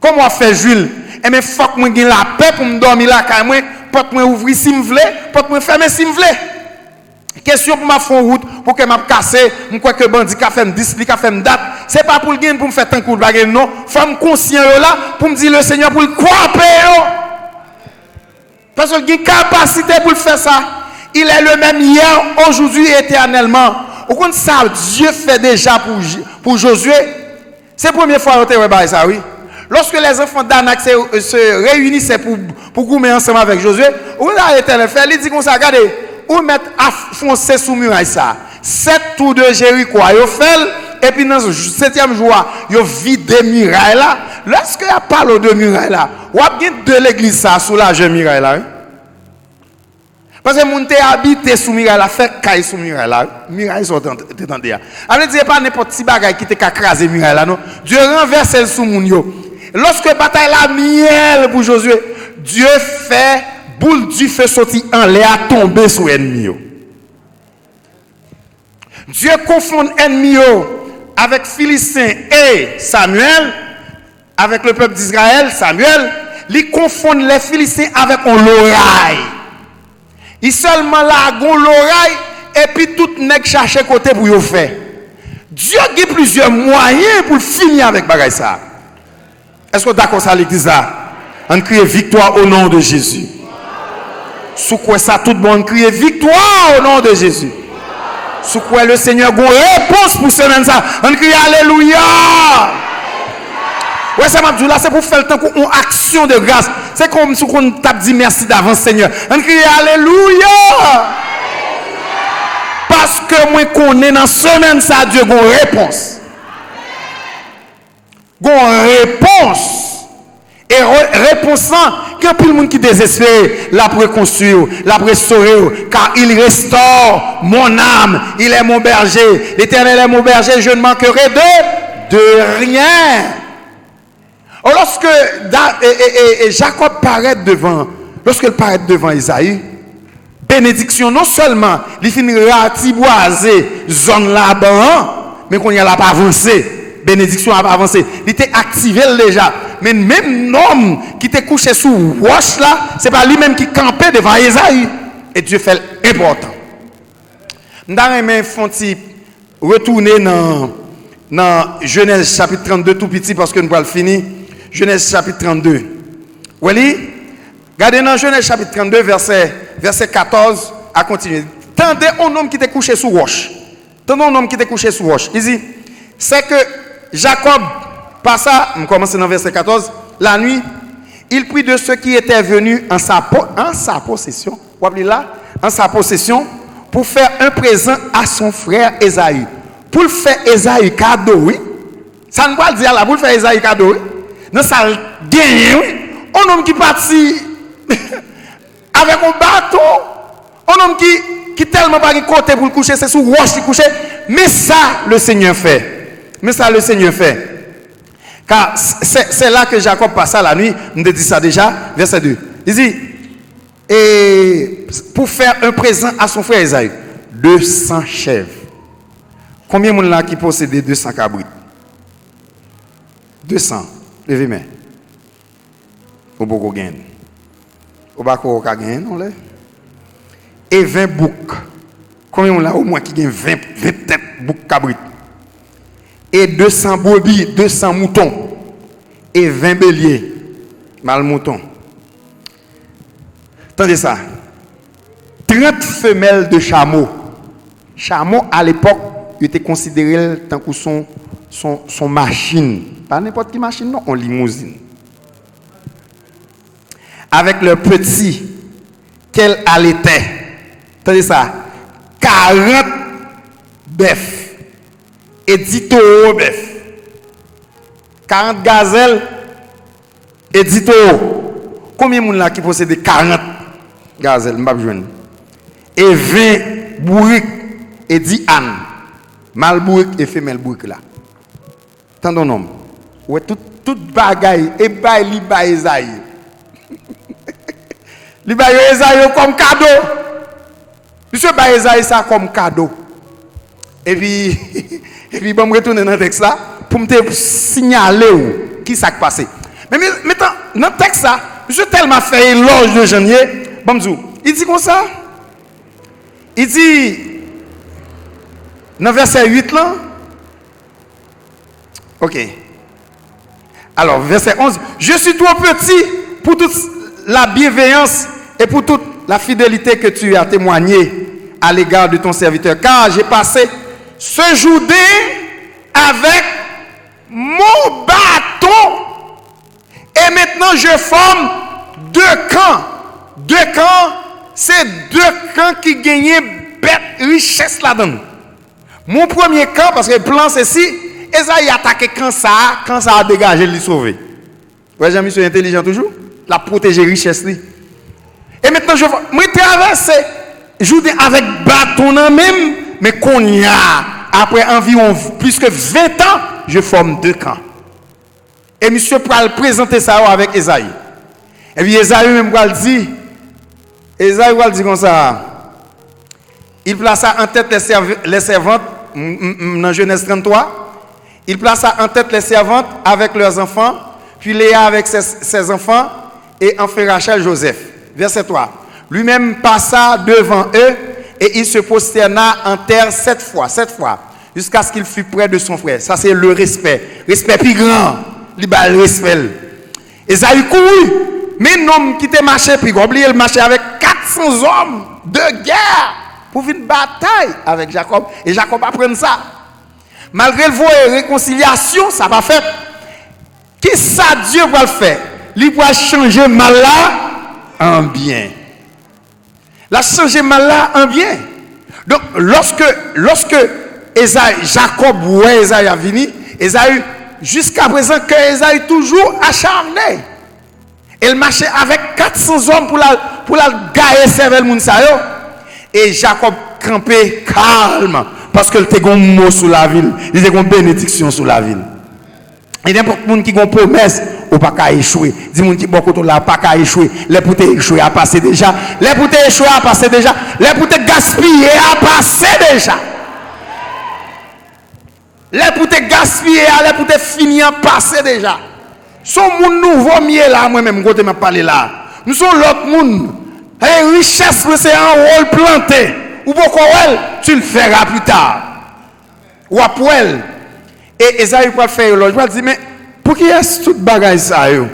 Kòman w ap fè jwi l? Enben, fòk mwen gen lapè pou m dòmi lakay mwen, pòt mwen ouvri si m vle, pòt mwen fèmen si m vle. Kesyon pou m ap fè yon wout, pou kè m ap kase, m kwè ke bandi ka fè m dis, li ka fè m dat, se pa pou l gen pou m fè tankou l pa gen non. Fò m konsyan yo la, pou m di Lesenyè pou l kwape yo. Paske l gen kapasite pou l fè sa. Il est le même hier, aujourd'hui et éternellement. Ou konn sa Dye fè deja pou, pou Jozye? Se premye fwa yo te wè bagay sa, wi. Lorsque les enfants d'Anak se, se réunissaient pour, pour goumen ansanm avèk Jozye, ou konn sa Letènèl fè? Li di konsa, gade, ou mèt afonse sou miray sa. Sèt tou de Jeriko a, yo fè l, epi nan setyèm jou a, yo vide miray la. Lòske y ap pale w de miray la, w ap gen de legliz sa sou lajè miray la, wi. Paske moun te abite sou miray la, fè kay sou miray la, wi. Miray sa w te, te tande a. Sa vle di, e pa nenpòt ti bagay ki te ka kraze miray la, non. Dye ranvèse l sou moun yo. Lòske batay la myèl pou Jozye, Dye fè boul dife soti anlè a tonbe sou ènmi yo. Dye konfonn ènmi yo avèk Filisten e Samyèl, avèk le pèp d'Izrayèl, Samyèl, li konfonn lè Filisten avèk on loray. Li sèlman lage on loray, epi tout nèg chache kote pou yo fè. Dye gen plizyè mwayen pou l fini avèk bagay sa a. Èske w dakò sa, legliz la? Ann kriye, victoire au nom de Jésus. Si w kwè sa tout bon, ann kriye viktwa o non de Jezi. Si w kwè Lesenyè gon repons pou semèn sa, ann kriye alelouya. Wè sa m ap di w la, se pou w fè l tankou yon aksyon de gras. Se kòmsi w konn t ap di mèsi davans, Senyè. Ann kriye alelouya. Paske mwen konnen nan semèn sa, Dye gon repons. Gon repons. E re- repons lan, gen anpil moun ki dezespere, l ap rekonstwi w, l ap restore w, car il restaure mon âme, il est mon berger, l'Éternel est mon berger, je ne manquerai de, de rien. Lòske Da- e, e, e, e Jakòb parèt devan, lòske l parèt devan Ezayi, benediksyon non sèlman li fin ratibwaze zòn Laban an, men kounye a l ap avanse. Benediksyon ap avanse. Li te aktive l deja. Men menm nonm ki te kouche sou wòch la, se pa li menm ki kanpe devan Ezayi. E Dye fè l enpòtan. M ta renmen fè yon ti retounen nan, nan Jenèz chapit trannde tou piti paske nou pral fini. Jenèz chapit trannde. Wè li? Gade nan Jenèz chapit trannde, vèsè, vèsè katòz a kontinye. Tande yon nonm ki te kouche sou wòch. Tande yon nonm ki te kouche sou wòch. Li di, c'est que Jacob passa, m kòmanse nan vèsè katòz, la nuit, il prit de ce qui était venu en sa, po- en sa possession. W ap li la, en sa possession, pour faire un présent à son frère Esaü. Pou l fè Ezayi kado, wi. Sa n pral di a la, pou l fè Ezayi kado, wi. Nan sa l genyen, wi. On nonm ki pati avèk yon baton, on nonm ki, ki tèlman pa gen kote pou l kouche, se sou wòch li kouche. Men sa le Senyè fè. Men sa le Senyè fè. Car c'est, c'est là que Jacob passa la nuit, m te di sa deja, vèsè de. Li di, et pour faire un présent à son frère Esaü, deux cents chèvres. Konbyen moun la ki posede de san kabrit? De san. Leve men. Ou poko genyen. Ou pa kwè ou ka genyen non lè. E ven bouk. Konbyen moun la omwen ki gen ven, ven tèt bouk kabrit? E de san brebis, de san mouton. E ven belye, mal mouton. Tande sa. Trant femelles de chameaux. Chamo, alepòk, yo te konsidere l tankou son, son, son machin. Pa nenpòt ki machin, non, on limouzin. Avec leurs petits qu'elles allaitaient. Tande sa. Karant bèf. E di towo bèf. Karant gazèl. E di towo. Konbyen moun la ki posede karant gazèl? M p ap jwenn. E ven bourik. E di àn. Mal bourik e femèl bourik la. Tande yon nonm. Ou wè tout, tout bagay, e bay li bay Ezayi. Li bay yo Ezayi yo kòm kado. Misye bay Ezayi sa kòm kado. Epi, epi ban m retounen nan tèks la pou m te siyale w ki sa k pase. Men, men, men tan, nan tèks la, misye tèlman fè elòj de jan l ye, ban m di w, li di konsa, li di, nan vèsè uit lan, Ok. Alors, verset onze, je suis trop petit pour toute la bienveillance et pour toute la fidélité que tu as témoignée à l'égard de ton serviteur, car j'ai passé ce Jourdain avec mon bâton, et maintenant je forme deux camps. Deux camps, se de kan ki genyen bèt richès ladan l. Mon premye kan, paske plan se si Ezayi atake kan sa a, kan sa a degaje l, li sove. Wè jan misye entelijan toujou? L ap pwoteje richès li. E mentnan, je, mwen travèse Jouden avèk baton nan men m, men kounye a, apre anviwon plis ke ven tan, je forme deux camps. E misye pral prezante sa yo avèk Ezayi. Epi Ezayi menm pral di, Ezayi pral di konsa, il plaça en tête les serv- les servantes, m- m- m- nan Jenèz tranntwa, il plaça en tête les servantes avec leurs enfants, puis Léa avec ses, ses enfants, et enfin Rachel, Joseph. Verset trois. Lui-même passa devant eux, et il se prosterna en terre sept fois, sept fois, jusqu'à ce qu'il fût près de son frère. Sa se le respè. Respè pi gran. Li ba l respè l. Ezayi kouri. Men nonm ki te mache pi gwo. Bliye l mache avèk kat san zòm de gè pou vin batay avèk Jakòb. E Jakòb aprann sa. Malgre l voye rekonsilyasyon, sa pa fèt. Kisa Dye pral fè? Li pral chanje mal la an byen. L ap chanje mal la an byen. Donk, lòske, lòske Ezayi, Jakòb wè Ezayi ap vini, Ezayi, jiskaprezan, kè Ezayi toujou acharne. E l mache avèk kat san zòm pou l al, pou l al gaye sèvèl moun sa yo. E Jakòb kanpe kalm, paske l te gen yon mo sou lavi l, li te gen yon benediksyon sou lavi l. E nenpòt moun ki gen yon pwomès, ou pa ka echwe. Di moun ki bò kote w la, ou pa ka echwe. Lè pou te echwe a pase deja. Lè pou te echwe a pase deja. Lè pou te gaspiye a pase deja. Lè pou te gaspiye a, lè pou te fini an pase deja. Se yon moun nouvo m ye la, mwen menm, kote m ap pale la. M se yon lòt moun. E richès mwen se anwo l plante. Ou poko wè l, tu le verras plus tard. W ap wè l. E Ezayi pral fè elòj, pral di, men pou kiyès tout bagay sa yo?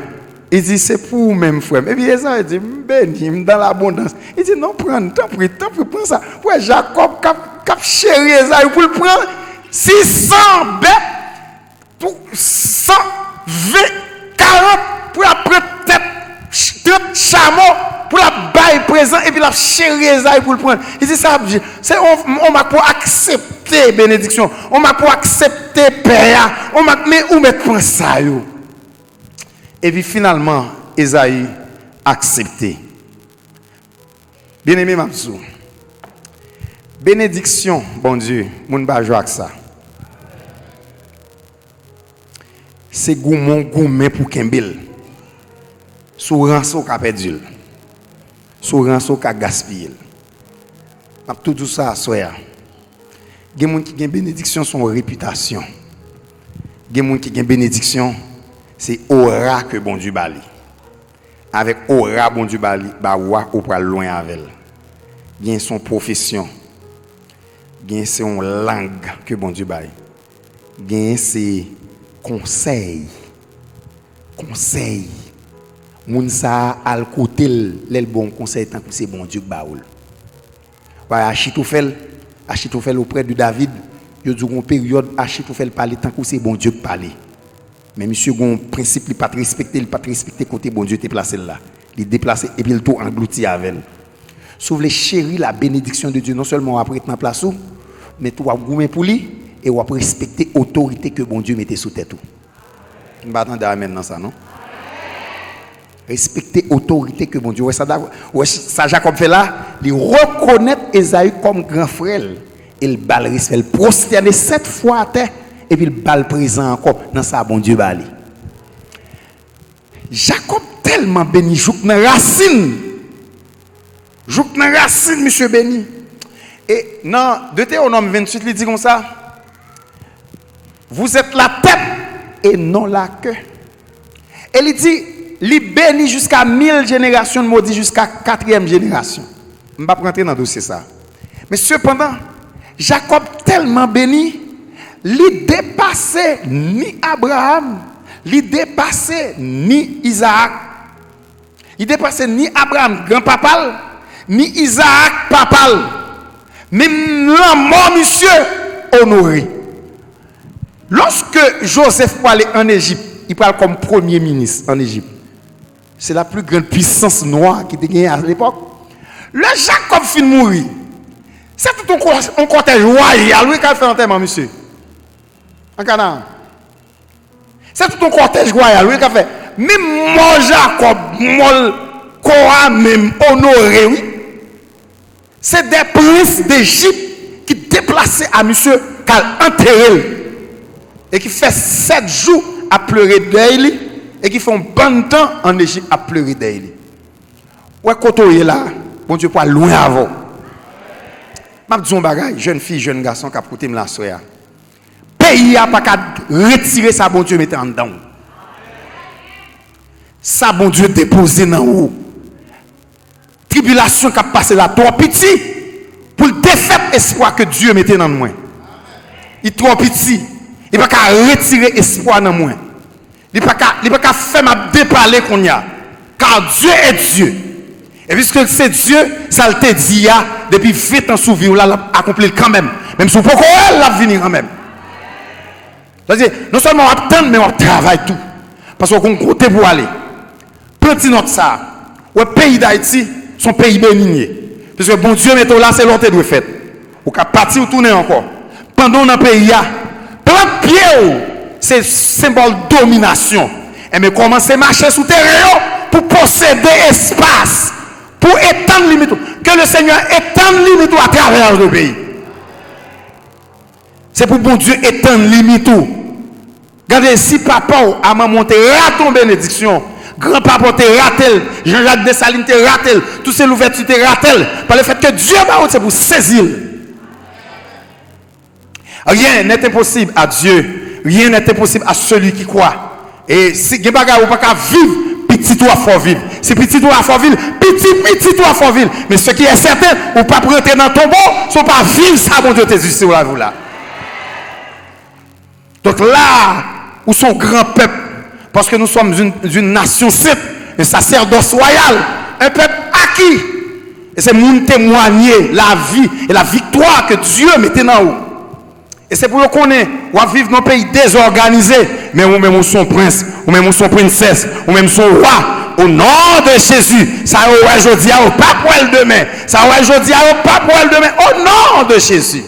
Li di, se pou ou menm, frè m. Epi Ezayi di, m beni, m dans l'abondance. Li di, non, pran, tanpri, tanpri, pran sa. Ou wè Jakòb k ap, k ap cheri Ezayi pou l pran sis san bèt, pou san ven, karant, pou l ap pran tèt, trant chamo, pou l ap bay prezan, epi l ap cheri Ezayi pou l pran. Li di sa, se yon, yon mak pou aksepte benediksyon, yon mak pou aksepte pè a, yon mak, men ou mèt pran sa yo. Epi finalman, Ezayi aksepte. Byeneme, m ap di w, benediksyon Bondye, moun pa jwe ak sa. Se goumen w goumen pou kenbe l. Si w ranse, w ka pèdi l. Si w ranse, w ka gaspiye l. M ap tou di w sa aswè a. Gen moun ki gen benediksyon, se yon repitasyon. Gen moun ki gen benediksyon, se ora ke Bondye ba li. Avèk ora Bondye ba li, ba ou a, ou pral lwen avè l. Gen se yon pwofesyon. Gen se yon lang ke Bondye bay. Gen se konsèy. Konsèy. Moun sa a al koute l, lè l ba w yon konsèy tankou se Bondye k ba w l. Paske Achitofèl, Achitofèl auprès de David, yo di w gen yon peryòd Achitofèl pale tankou se Bondye k pale. Men misye gen yon prensip, li pa t respekte, li pa t respekte kote Bondye te plase l la. Li deplase epi l tou anglouti avè l. Si w vle cheri la bénédiction de Dieu, non sèlman w ap ret nan plas ou, men tou w ap goumen pou li e w ap respekte otorite ke Bondye mete sou tèt ou. M pa tande amèn nan sa, non. Respekte otorite ke Bondye. Ou wè sa, ou wè sa Jakòb fè la? Li rekonèt Ezayi kòm gran frè l e l ba l respè. L pwostène sèt fwa atè epi l ba l prezan ankò nan sa Bondye ba li. Jakòb tèlman beni jouk nan rasin. Jouk nan rasin, misye beni. E nan Detewonòm venntuit, li di konsa, vous êtes la tête et non la queue. E li di, li beni jiska mil jenerasyon, l modi jiska katriyèm jenerasyon. M p ap rantre nan dosye sa. Men sepandan, Jakòb tèlman beni, li depase ni Abraram, li depase ni Izaak. Li depase ni Abraram, granpapa l, ni Izaak, papa l. Menm lanmò misye onore. Lòske Jozèf prale ann Ejip, li pral kòm premye minis ann Ejip. Se la pli grann pisans nwa ki te genyen a lepòk. Lè Jakòb fin mouri, se tout yon kò-, yon kòtèj wayal, wi, k al fè antèman misye. An Kanaan. Se tout yon kòtèj wayal, wi, k ap fè. Menm mò Jakòb, mò l, kò a menm onore, wi. Se de prens Dejip ki deplase a misye k al antere l. E ki fè sèt jou ap plere dèy li, e ki fè yon bann tan ann Ejip ap plere dèy li. Wè kote w ye la, Bondye pral lwen avè w. M ap di w yon bagay, jèn fi, jèn gason k ap koute m la aswè a. Peyi a pa ka retire sa Bondye mete anndan w. Sa Bondye depoze nan ou. Tribilasyon k ap pase la twò piti pou l defèt espwa ke Dye mete nan mwen. Li twò piti. Li pa ka retire espwa nan mwen. Li pa ka, li pa ka fè m ap depale kounye a. Car Dieu est Dieu. E piske l se Dye, sa l te di a, depi ven tan sou vi w la, l ap akonpli l kanmenm. Menm si w poko wè l, l ap vini kanmenm. Sa vle di, non sèlman w ap tann, men w ap travay tou. Paske w gon kote pou w ale. Pran ti nòt sa a. Ou wè peyi Dayiti, se yon peyi beni l ye. Piske Bondye mete w la, se la w te dwe fèt. Ou ka pati, ou tounen ankò. Pandan w nan peyi a, plant pye w se senbòl dominasyon. Enben, kòmanse mache sou teren yo pou posede espas, pou etann limit ou. Ke le Senyè etann limit ou atravè le peyi. Se pou Bondye etann limit ou. Gade, si papa w a manman w te rate yon benediksyon, granpapa w te rate l, Jean-Jacques Dessalines te rate l, Toussaint Louverture te rate l, pa le fèt ke Dye ba ou, se pou sezi l. Rien n'est impossible à Dieu, rien n'est impossible à celui qui croit. E si gen bagay ou pa ka viv, pitit ou a fè w viv. Si pitit ou a fè w viv, pitit pitit ou a fè w viv. Men ce qui est certain, ou p ap rantre nan tonbo si w pa viv sa Bondye te di sou lavi w la. Donk la, ou se yon gran pèp, paske nous sommes une, une nation sainte, un sacerdoce royal, un peuple acquis. E se moun temwanye lavi e la viktwa ke Dye mete nan ou. E se pou yo konnen, w ap viv nan yon peyi dezòganize, men ou menm ou se yon prens, ou menm ou se yon prensès, ou menm se yon wa. O non de Jezi, sa yo wè jodi a, yo p ap wè l demen. Sa yo wè jodi a, yo p ap wè l demen. O non de Jezi.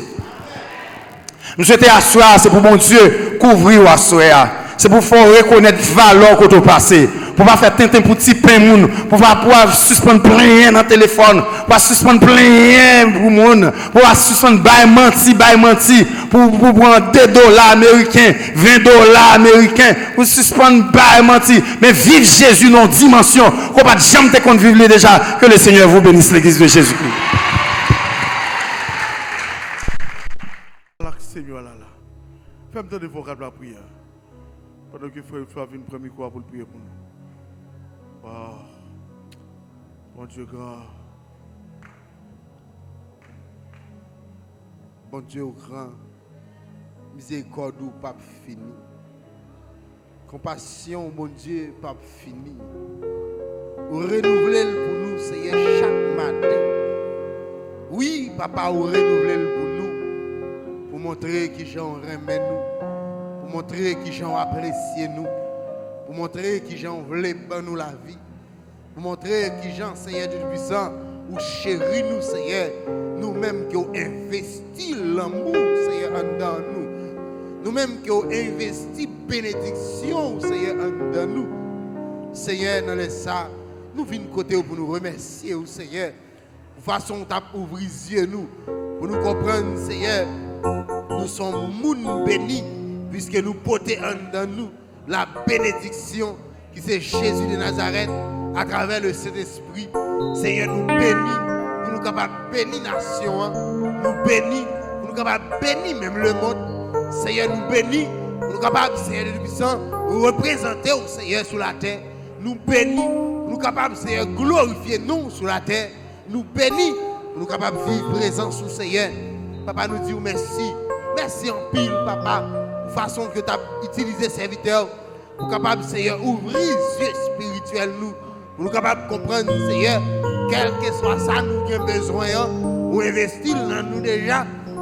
M swete aswè a, se pou Bondye kouvri w aswè a. Se pou fè w rekonèt valè w kote w pase. Pou w pa fè tenten pou ti pen moun. Pou w pa, pou w pa sispann plenyen nan telefòn. Pou w pa sispann plenyen pou moun. Pou w pa sispann bay manti, bay manti. Pou, pou w pran de dola ameriken, ven dola ameriken. Pou w sispann bay manti. Men viv Jezi nan yon dimansyon ke w pa t janm te konn viv li deja. Que le Seigneur vous bénisse, l'Église de Jésus-Christ. Lak Senyè la la. Fè m tande fò kat lapriyè. Pandan ke frè Wilfra vin pran mikwo a pou l priye pou nou. Ah. Bondye gran. Bondye w gran. Mizerikòd ou p ap fini. Konpasyon w, Bondye, p ap fini. Ou renouvle l pou nou, Senyè, chak maten. Wi, Papa, ou renouvle l pou nou, pou montre kijan w renmen nou, pou montre kijan w apresye nou, pou montre kijan w vle ban nou lavi. Pou montre kijan, Senyè Dye Toupisan, ou cheri nou, Senyè, nou menm ke w envesti lanmou w, Senyè, anndan nou. Nou menm ke w envesti benediksyon w, Senyè, anndan nou. Senyè, nan lè sa, nou vin kote w pou nou remèsye w, Senyè, pou fason w t ap ouvri zye nou, pou nou konprann, Senyè, nou se yon moun beni, piske nou pote anndan nou la benediksyon ki se Jezi de Nazarèt, atravè le Sentespri. Senyè, nou beni pou nou kapab beni nasyon an. Nou beni pou nou kapab beni menm lemonn. Senyè, nou beni pou nou kapab, Senyè Dye Toupisan, reprezante w, Senyè, sou latè. Nou beni pou nou kapab, Senyè, glorifye non w sou latè. Nou beni pou nou kapab viv prezans ou, Senyè. Papa, nou di w mèsi. Mèsi anpil, Papa, pou fason ke w t ap itilize sèvitè w pou kapab, Senyè, ouvri zye espirityèl nou, pou nou kapab konprann, Senyè, kèlkeswa sa nou gen bezwen an, ou envesti l nan nou deja.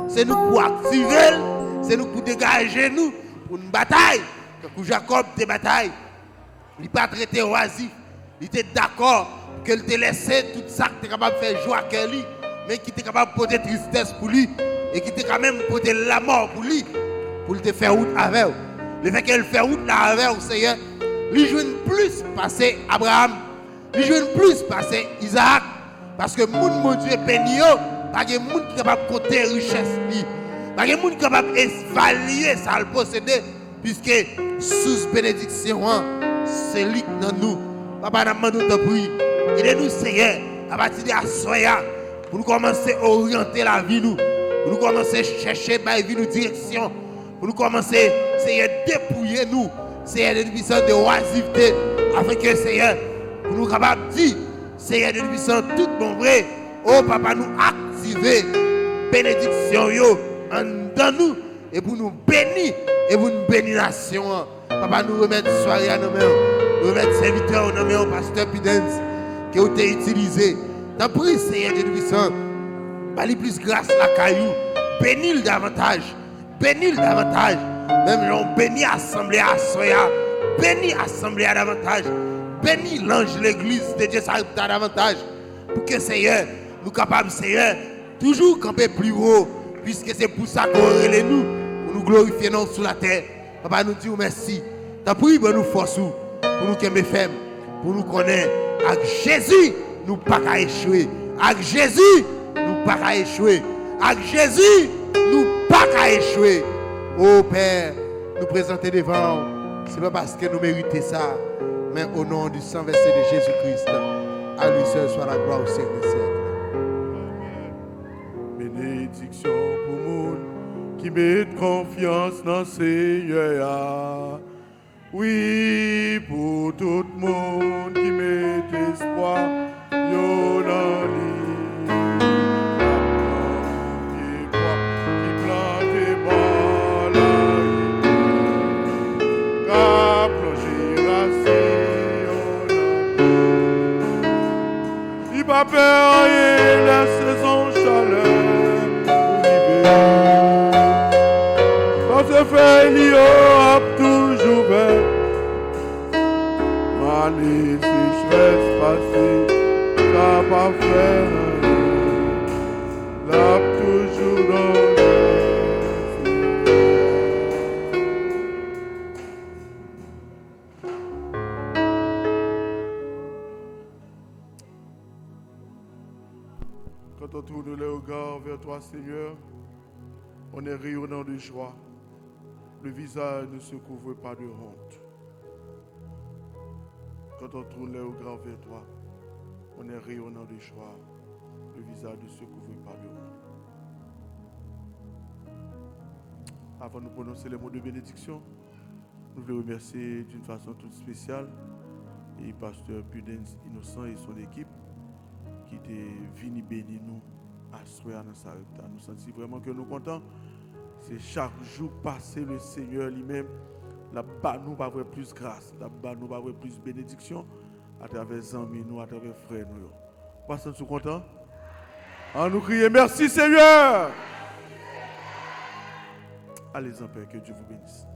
Se nou k pou aktive l, se nou k pou degaje nou pou n batay, tankou Jakòb te batay. Li pa t rete wazif. Li te dakò pou ke l te lèse tout sa k te kapab fè jwa kè li, men ki te kapab pote tristès pou li, e ki te ka menm pote lanmò pou li, pou l te fè wout avè w. Lefètke l fè wout la avè w, Senyè, li jwenn plis pase Abraram, li jwenn plis pase Izaak, paske moun Bondye beni yo, pa gen moun ki kapab konte richès li, pa gen moun ki kapab evalye sa l posede. Piske sous benediksyon an, se li k nan nou. Papa, n ap mande w, tanpri, ede nou, Senyè, apati de aswè a, pou nou kòmanse oryante lavi nou, pou nou kòmanse chèche bay vi nou direksyon, pou nou kòmanse, Senyè, depouye nou, Senyè, de pwisan de wazivte, afenke, Senyè, pou nou kapab di, Senyè, de pwisan tout bon vre, o Papa, nou aktive benediksyon yo anndan nou, e pou nou beni, e pou nou beni nasyon an. Papa, nou remèt sware a nan men w. Nou remèt sèvitè w nan men w, pastè Pidens, ke w te itilize. Tanpri, Senyè Dye Toupisan, ba li plis gras lakay ou. Beni l davantaj. Beni l davantaj. Menm jan w beni asanble a aswè a, beni asanble a davantaj. Beni lanj legliz de Dieu Sarepta davantaj. Pou ke, Senyè, nou kapab, Senyè, toujou kanpe pli wo, piske se pou sa ke w rele nou, pou nou glorifye non w sou latè. Papa, nou di w mèsi. Tanpri, ban nou fòs ou, pou nou kenbe fèm, pou nou konnen, ak Jezi, nou pa ka echwe. Ak Jezi, nou pa ka echwe. Ak Jezi, nou pa ka echwe. O Pè, nou prezante devan w, se pa paske nou merite sa, men au nom du sang versé de Jésus-Christ, à lui seul soit la gloire au siècle des siècles. Benediksyon pou moun ki met konfyans nan Senyè a. Wi, pou tout moun ki met espwa yo nan li. Pye bwa ki plante bò larivyè, k ap plonje rasin yo nan tè. Li pa pè anyen lè sezon chalè rive. Paske fèy li yo ap toujou vèt. Malè sechrès pase, sa pa fè anyen. L ap toujou donn. Quand on tourne les regards vers toi, Seigneur, on est rayonnant de joie. Le visage ne se couvre pas de honte. Quand on tourne les regards vers toi, on est rayonnant de joie. Le visage ne se couvre pas de honte. Avant de prononcer les mots de bénédiction, nou vle remèsye d'une façon toute spéciale e pastè Pudens Innocent et son équipe ki te vini beni nou aswè a nan Sarepta. Nou santi vrèman ke nou kontan. Se chak jou pase le Senyè li menm, l ap ba nou pa vre plis gras, l ap ba nou pa vre plis benediksyon atravè zanmi nou, atravè frè nou yo. Ou pa santi w kontan? An nou kriye, mèsi Senyè! Allez en paix, que Dieu vous bénisse.